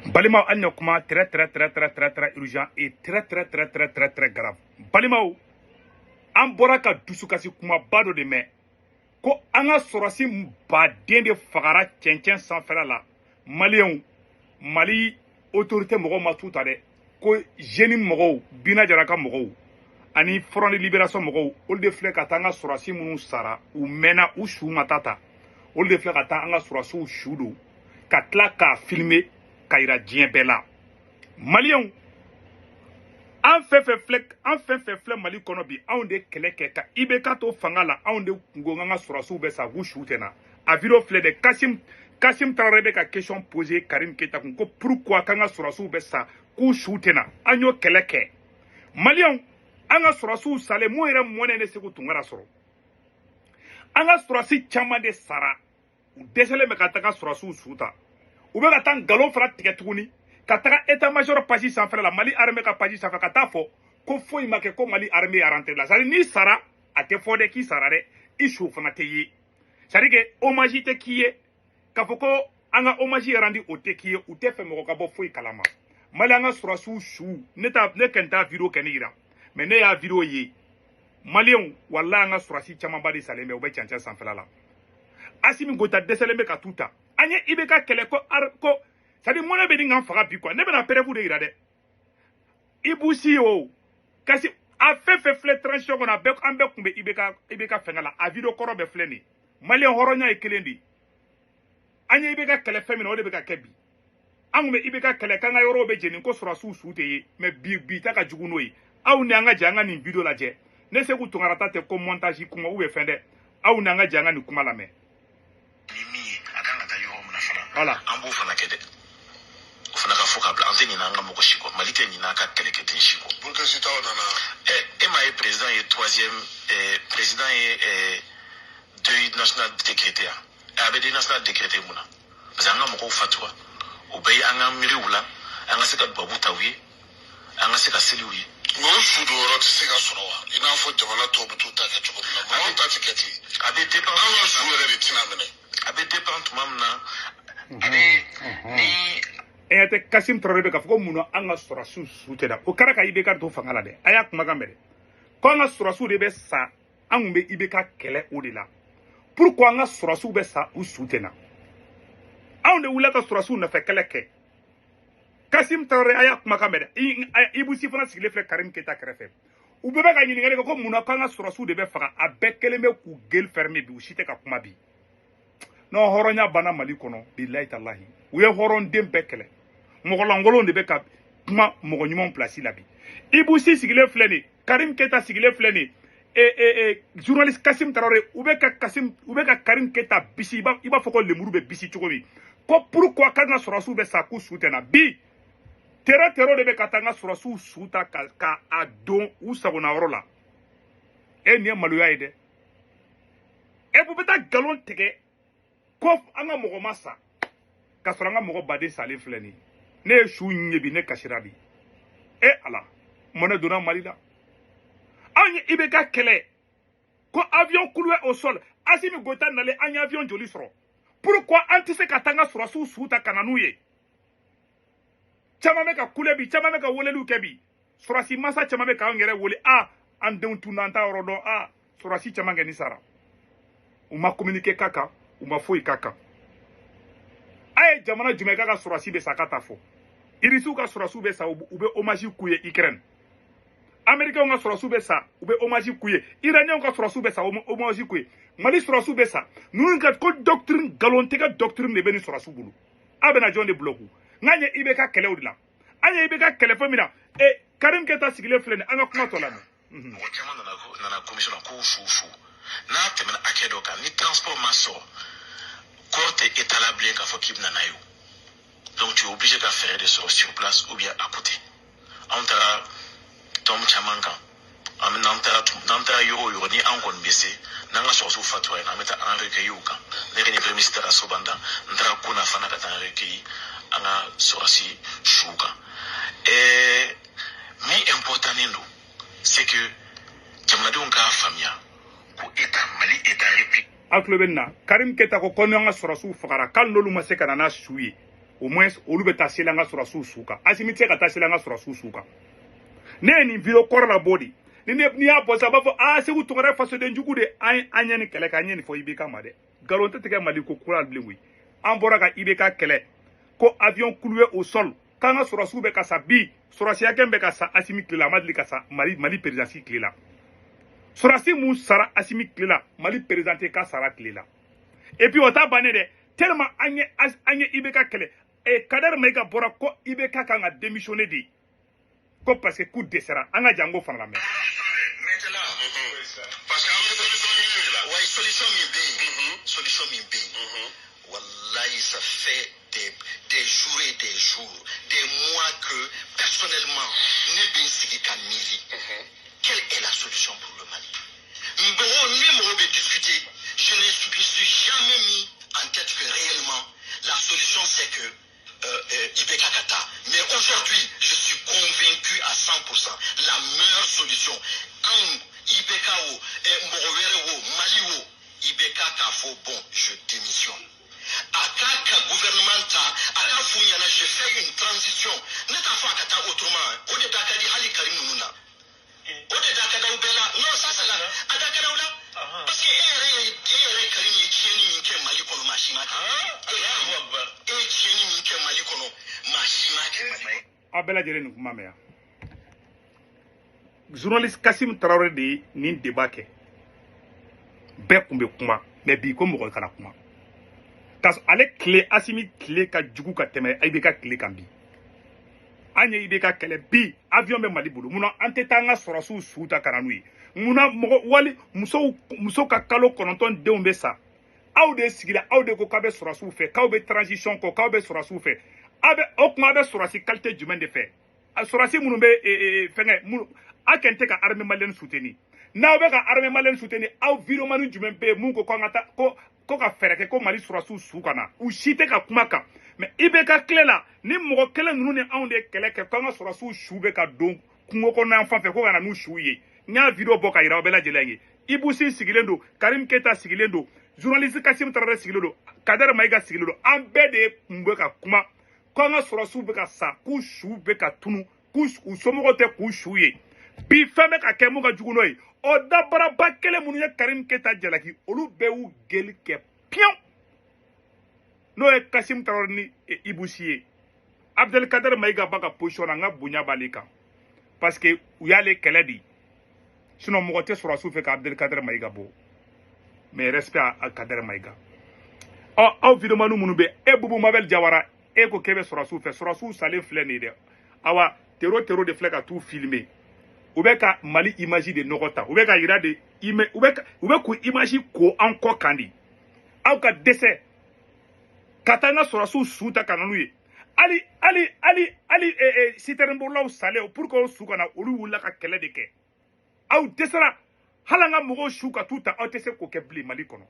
Balimaw, hali ni kuma très très très très très très urgent et très très très très très très grave. Balimaw, an bɔra ka dusukasi kumaba dɔ de mɛn ko an ka sɔrɔsi baden de fagara cɛncɛn sanfɛla la. Maliyɛnw, Mali autorité mɔgɔw ma t'u ta dɛ, ko jeune mɔgɔw, Bina Jara ka mɔgɔw ani Front de Libération mɔgɔw, olu de filɛ ka taa an ka sɔrɔsi minnu sara, u mɛnna, u su ma taa ta, olu de filɛ ka taa an ka sɔrɔsiw su don ka tila k'a filmer ka yira diɲɛ bɛɛ la. Maliyɛnw, an fɛn fɛn filɛ, an fɛn fɛn filɛ Mali kɔnɔ bi, anw de kɛlɛ kɛ ka IBK to fanga la. Anw de kun ko k'an ka sɔrɔsiw bɛ sa, k'u su tɛ na. A vidéo filɛ dɛ. Kasim Tarawele bɛ ka question poser Karim Keita kun ko pourquoi k'an ka sɔrɔsiw bɛ sa, k'u su tɛ na. An y'o kɛlɛ kɛ. Maliyɛnw, an ka sɔrɔsiw salen, mun yɛrɛ mɔnɛ ne Segu Tunkara sɔrɔ, an ka sɔrɔsi caman de sara, u dɛsɛlen bɛ ka taga sɔrɔsiw su ta. U bɛ ka taa nkalon fana tigɛ tuguni ka taga état major page sanfɛla la, Mali armée ka page sanfɛ, ka taa fɔ ko foyi ma kɛ, ko Mali armée ye rentré la. C'est à dire n'i sara, a tɛ fɔ dɛ k'i sara dɛ, i su fana tɛ ye. C'est à dire que hommage tɛ k'i ye, k'a fɔ ko an ka hommage rendu, o tɛ k'i ye. U tɛ fɛ mɔgɔ ka bɔ foyi kalama. Mali, an ka sɔrɔsiw su, ne ta ne kɛn t'a vidéo kɛ ne yira, mais ne y'a vidéo ye. Maliyɛnw, walahi, an ka sɔrɔsi camanba de salen bɛ, u bɛ cɛncɛn sanfɛla la. Asimi Goita dɛsɛlen bɛ ka t'u ta. An ye IBK kɛlɛ ko ko c'est à dire mɔnɛ bɛ nin kan faga bi quoi. Ne bɛna preuve de yira dɛ. Ibou Sy o kasi, a fɛn fɛn filɛ transition kɔnɔ, a bɛɛ, an bɛɛ kun bɛ IBK fɛngɛ la. A vidéo kɔrɔ bɛɛ filɛ nin ye. Maliyɛn, hɔrɔnya ye kelen de ye. An ye IBK kɛlɛ fɛn min na, o de bɛ ka kɛ bi. An kun bɛ IBK kɛlɛ k'an ka yɔrɔw bɛ jeni, ko sɔrɔsiw su tɛ ye, mais bi, bi ta ka jugu n'o ye. Aw ni an ka jɛ an ka nin vidéo lajɛ. Ne Segu Tunkara ta tɛ ko montage kuma ou bien fɛn dɛ. Aw ni an ka jɛ an ka nin kuma lamɛn. Ni min ye a kan ka taa yɔrɔ min na fana, Voilà. an b'o fana kɛ dɛ. O fana ka fɔ ka bila, an tɛ ɲinɛ an ka mɔgɔ si kɔ. Mali tɛ ɲinɛ a ka kɛlɛkɛden si kɔ. Burkina nana. Ɛ, e m'a ye, président ye troisième président ye deuil national décrété yan. A bɛ deuil national décrété mun na? Parce que an ka mɔgɔw fatura, o bɛɛ ye an ka miiriw la, an ka se ka dubabu ta u ye, an ka se ka seli u ye. Nka o su don yɔrɔ tɛ se ka sɔrɔ wa, i n'a fɔ jamana tɔw bɛ t'u ta kɛ cogo min na? Mɔgɔw ta tɛ kɛ ten. A bɛ dépend. An ka su yɛrɛ de tɛna minɛ. A bɛ dépend tuma min na a bɛ ni E ɲɛ tɛ Kasim Tarawele bɛ k'a fɔ ko mun na an ka sɔrɔsiw su tɛ da. O kɛra ka IBK to fanga la dɛ. A y'a kumakan mɛn dɛ, ko an ka sɔrɔsiw de bɛ sa, an kun bɛ IBK kɛlɛ o de la. Pourquoi an ka sɔrɔsiw bɛ sa, u su tɛ na? Anw de wulila ka sɔrɔsiw nɔfɛ kɛlɛ kɛ. Kasim Tarawele, a y'a kumakan mɛn dɛ. Ibou Sy fana sigilen filɛ Karim Keita kɛrɛfɛ. U bɛɛ bɛ ka ɲininkali kɛ ko mun na k'an ka sɔrɔsiw de bɛ faga. A bɛɛ kelen bɛ k'u gueule fermer bi, u si tɛ ka kuma bi. Non, hɔrɔnya banna Mali kɔnɔ, bilayi talahi. U ye hɔrɔnden bɛɛ kɛlɛ, mɔgɔlankolon de bɛ ka kuma mɔgɔ ɲumanw place la bi. Ibou Sy sigilen filɛ nin, Karim Keita sigilen filɛ nin, e e e journaliste Kasim Tarawele, u bɛ ka Kasim, u bɛ ka Karim Keita bisi, i b'a fɔ ko lemuru bɛ bisi cogo min, ko pourquoi k'an ka sɔrɔsiw bɛ sa, k'u su tɛ na bi. Terro terro de bɛ ka taa an ka sɔrɔsiw su ta ka a don u sagona yɔrɔ la. E, nin ye maloya ye dɛ. E, u bɛ taa nkalon tigɛ ko an ka mɔgɔ ma sa, k'a sɔrɔ an ka mɔgɔ baden salen filɛ nin ye. Ne ye su ɲɛ bi, ne kasira bi. E ala, mɔnɛ donna Mali la. Anw ye IBK kɛlɛ ko avion cloué au sol. Asimi Goita nalen, an ye avion joli sɔrɔ? Pourquoi an tɛ se ka taa an ka sɔrɔsiw su ta ka na n'u ye? Caman bɛ ka kule bi, caman bɛ ka weleliw kɛ bi. Sɔrɔsi masa caman bɛ k'an yɛrɛ wele: a an denw tunna, an t'a yɔrɔ dɔn. A sɔrɔsi caman kɛ ni sara, u ma communiqué k'a kan, u ma foyi k'a kan. A ye jamana jumɛn k'a ka sɔrɔsi bɛ sa ka taa fɔ? Irisiw ka sɔrɔsiw bɛ sa, u bɛ hommage k'u ye Ukraine. Américains ka sɔrɔsiw bɛ sa, u bɛ hommage k'u ye. Iraniens ka sɔrɔsiw bɛ sa, u bɛ hommage k'u ye. Mali sɔrɔsiw bɛ sa, ninnu ka ko doctrine, nkalontigɛ doctrine de bɛ nin sɔrɔsiw bolo. A bɛna jɔn de bloquer? N k'an ye IBK kɛlɛw de la, an ye IBK kɛlɛ fɛn min na. E, Karim Keita sigilen filɛ nin, an ka kuma tɔ lamɛn. Mɔgɔ caman nana commission na k'u su n'a tɛmɛna hakɛ dɔ kan, ni transport ma sɔrɔ, corps tɛ état la bilen k'a fɔ k'i bɛna n'a ye o. Donc tu es obligé ka fɛɛrɛ de sɔrɔ sur place ou bien à côté. Anw taara tɔn caman kan, an bɛ n'an taara yɔrɔ o yɔrɔ, ni an kɔni bɛ se n'an ka sɔrɔsiw fatura yen, an bɛ taa an recueillir u kan. Ne yɛrɛ ni premier ministre taara Sobanda, n taara Kona fana ka taa an recueillir an ka sɔrɔsi suw kan. Min important don, c'est que jamanadenw k'a faamuya ko état Mali, état république. Aw tulo bɛ nin na, Karim Keita ko n'an ka sɔrɔsiw fagara, k'ale n'olu ma se ka na n'a su ye. Au moins olu bɛ taa seli an ka sɔrɔsiw su kan. Asimi tɛ se ka taa seli an ka sɔrɔsiw su kan. Ne ye nin vidéo kɔrɔ la bɔ de. Ni n'i y'a bɔ sisan, a b'a fɔ aa Seku Tunkara fasoden jugu de. An ye nin kɛlɛ kɛ, an ye nin fɔ IBK ma dɛ. Nkalon tɛ tigɛ Mali ko kura bilen koyi. An bɔra ka IBK kɛlɛ ko avion cloué au sol, k'an ka sɔrɔsiw bɛ ka sa bi. Sɔrɔsi hakɛ bɛ ka sa Asimi tile la, a ma deli ka sa Mali présidence tile la. Sɔrɔsi mun sara Asimi tile la, Mali président tɛ k'a sara tile la. Et puis o t'a bannen dɛ, tellement an ye IBK kɛlɛ. Kader Mayiga bɔra ko IBK kan ka démissionner de, ko parce que k'u dɛsɛra. An ka jango fana lamɛn. Maintenant, parce que an bɛ solution ɲini de la. Ouais, solution min bɛ yen, solution min bɛ yen, wallahi, ça fait des jours et des jours, des mois que personnellement ne bɛ n sigi ka miiri, quelle est la solution pour le Mali? Mɔgɔ ni mɔgɔ bɛ discuter, je ne me suis jamais mis en tête que réellement la solution, c'est que IBK ka taa. Mais aujourd'hui, je suis convaincu à 100%, la meilleure solution, anw IBK o, mɔgɔ wɛrɛ o, Mali o, IBK k'a fɔ bon, je démissionne. A k'a ka gouvernement ta, a k'a f'u ɲɛna je fais une transition. Ne t'a fɔ a ka taa autrement, o de da ka di hali Karim ninnu na, o de da ka d'aw bɛɛ la. Non, ça c'est la a da ka d'aw la, parce que e yɛrɛ Karim ye tiɲɛni min kɛ Mali kɔnɔ, maa si ma kɛ. E ye tiɲɛni min kɛ Mali kɔnɔ, maa si ma kɛ Mali kɔnɔ. Aw bɛɛ lajɛlen nin kuma mɛn yan. Journaliste Kasim Traoré de ye nin débat kɛ. Bɛɛ kun bɛ kuma, mais bi ko mɔgɔ kana kuma. Ka ale tile, Asimi tile ka jugu ka tɛmɛ IBK tile kan. Bi an ye IBK kɛlɛ, bi avion bɛ Mali bolo. Munna an tɛ taa an ka sɔrɔsiw su ta ka na n'u ye? Munna mɔgɔ wali musow, muso ka kalo 9 denw bɛ sa? Aw de sigira, aw de ko k'aw bɛ sɔrɔsiw fɛ, k'aw bɛ transition kɔ, k'aw bɛ sɔrɔsiw fɛ. Aw bɛ o kuma, aw bɛ sɔrɔsi qualité jumɛn de fɛ? Sɔrɔsi minnu bɛ fɛngɛ minnu, aw kɛn tɛ ka armée malienne soutenir. N'aw bɛ ka armée malienne soutenir, aw vidéoman jumɛn bɛ yen mun ko k'an ka taa ko ka fɛɛrɛ kɛ ko Mali sɔrɔsiw su ka na? U si tɛ ka kuma kan. Mais IBK tile la, ni mɔgɔ kelen ninnu ni anw de ye kɛlɛ kɛ k'an ka sɔrɔsiw su bɛ ka don kungo kɔnɔ yan fan fɛ, ko ka na n'u su ye. N y'a vidéo bɔ ka yira aw bɛɛ lajɛlen ye. Ibusi sigilen don, Karim Keta sigilen don, journaliste Kasim Traoré sigilen don, Kader Mayiga sigilen don. An bɛɛ de tun bɛ ka kuma k'an ka sɔrɔsiw bɛ ka sa, k'u su bɛ ka tunu, k'u u somɔgɔw tɛ k'u su ye. Bi fɛn bɛ ka kɛ mun ka jugu n'o ye? O dabaraba kelen minnu ye Karim Keta jalaki, olu bɛɛ y'u geli kɛ piyan. N'o ye Kasim Traoré ni Ibusi ye. Abdelkader Mayiga ba ka position na, n ka bonya b'ale kan, parce que u y'ale kɛlɛ de, sinon mɔgɔ tɛ sɔrɔsiw fɛ ka Abdelkader Mayiga bɔ. Mais respect à Kader Mayiga. Ɔ aw vidéoman minnu bɛ e Bubu Mabel Jawara, e ko k'e bɛ sɔrɔsiw fɛ, sɔrɔsiw salen filɛ nin ye dɛ. Awa tero tero de filɛ ka t'u filmer. U bɛ ka Mali image de nɔgɔ ta, u bɛ ka yira de, u bɛ k'u image ko an kɔ kan de. Aw ka dɛsɛ ka taa n ka sɔrɔsiw su ta ka na n'u ye. Hali citerne bolilaw salen, pour que o su ka na, olu wulila ka kɛlɛ de kɛ. Aw dɛsɛra hali an ka mɔgɔw su ka t'u ta, aw tɛ se k'o kɛ bilen Mali kɔnɔ.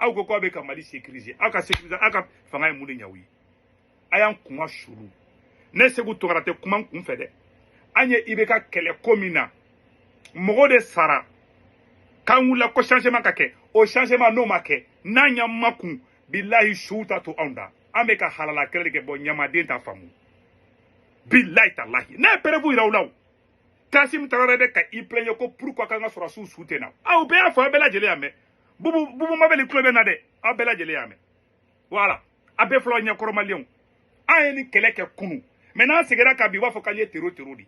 Aw ko k'aw bɛ ka Mali sécuriser, aw ka sécuriser, aw ka fanga ye mun de ɲɛ u ye? A y'an kunga sulu. Ne Seku Tunkara tɛ kuma n kun fɛ dɛ. An ye IBK kɛlɛ ko min na, mɔgɔ de sara k'an wulila ko changement ka kɛ. O changement n'o ma kɛ, n'an y'an makun, bilahi suw ta to anw da. An bɛ ka halala kɛlɛ de kɛ. Bɔn, ɲamaden t'a faamu, bilahi talahi. Ne ye preuve yira u la. O Kasim Traoré bɛ ka i plaigner ko pourquoi k'an ka sɔrɔsiw su tɛ na. Aw bɛɛ y'a fɔ, aw bɛɛ lajɛlen y'a mɛn. Bubu Mabeli tulo bɛ na dɛ, aw bɛɛ lajɛlen y'a mɛn. Voilà, a bɛɛ fɔlɔ ɲɛkɔrɔ maliyɛnw. An ye nin kɛlɛ kɛ kunu, mais n'an seginna ka bi, u b'a fɔ k'an ye tero tero de,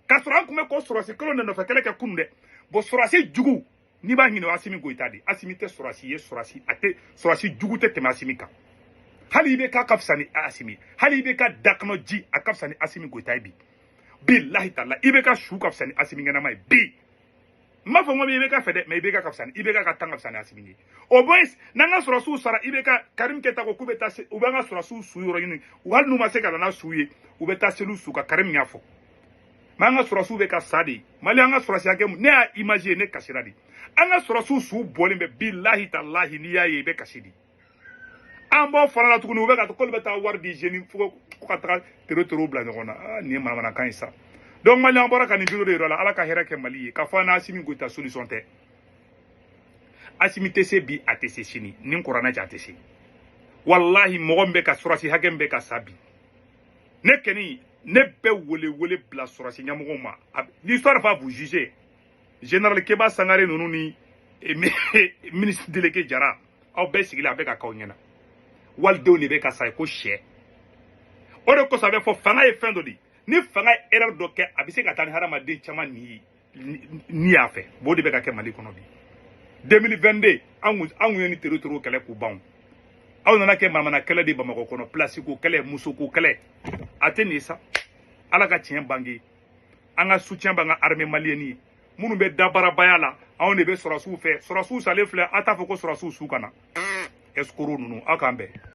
k'a sɔrɔ an tun bɛ k'o sɔrɔsi kelen de nɔfɛ kɛlɛ kɛ kunu dɛ. Bon, sɔrɔsi jugu n'i b'a ɲini, o Asimi Goyita de. Asimi tɛ sɔrɔsi ye, sɔrɔsi a tɛ, sɔrɔsi jugu tɛ tɛmɛ Asimi kan. Hali i bɛ k'a ka fisa ni Asimi, hali i bɛ ka dakɔnɔ ji, a ka fisa ni Asimi Goyita ye bi. Bilahi taala, i bɛ ka su ka fisa ni Asimi ɲɛnama ye bi. N b'a fɔ n ko i bɛ ka fɛ dɛ, mais i bɛ ka fisa ni i bɛ ka tan ka fisa ni Asimi ye. Au moins n'an ka sɔrɔsiw sara, i bɛ ka Karim Keta ko k'u bɛ taa se, u bɛ an ka sɔrɔsiw su yɔrɔ ɲini. Hali n'u ma se ka na n'a su ye, u bɛ taa selu su ka. Karim y'a fɔ, mais an ka sɔrɔsiw bɛ ka sa de. Mali an ka sɔrɔsi hakɛ mun, ne y'a image ye, ne kasira de. An ka sɔrɔsiw su bɔlen bɛ, bilahi talahi, n'i y'a ye i bɛ kasi de. An b'o fana la tuguni, u bɛ ka k'olu bɛ taa wari di jeune fo ko ka taga tero tero bila ɲɔgɔn na. Aa, nin ye manamanakan ye sa. Donc Mali, an bɔra ka nin vidéo de yira la. Ala ka hɛrɛ kɛ Mali ye. K'a fɔ an n'Asimi Goyita solution tɛ. Asimi tɛ se bi, a tɛ se sini. Ni kuranɛ cɛ, a tɛ se. Walahi, mɔgɔ min bɛ ka sɔrɔsi hakɛ min bɛ ka sa bi, ne kɔni ne bɛ wele wele bila sɔrɔsi ɲɛmɔgɔw ma. L'histoire va vous juger. Général Keba Sangare ninnu ni ministre délégué Jara, aw bɛɛ sigilen, a bɛ ka k'aw ɲɛna. Walidenw de bɛ ka sa ko sɛ. O de kosɔn a bɛ fɔ fanga ye fɛn dɔ de ye. Ni fanga ye erreur dɔ kɛ, a bɛ se ka taa ni hadamaden caman ni ye ni y'a fɛ. Bon, o de bɛ ka kɛ Mali kɔnɔ bi. 2022, an kun ye ni terro terro kɛlɛ k'u ban. Aw nana kɛ manamana kɛlɛ de Bamakɔ kɔnɔ, place ko kɛlɛ, muso ko kɛlɛ. A tɛ nin ye sa. Ala ka tiɲɛ bange. An ka soutien b'an ka armée malienne ye. Minnu bɛ dabarabaya la, anw de bɛ sɔrɔsiw fɛ. Sɔrɔsiw salen filɛ, a t'a fɔ ko sɔrɔsiw su ka na. Escroc ninnu, aw k'an bɛn.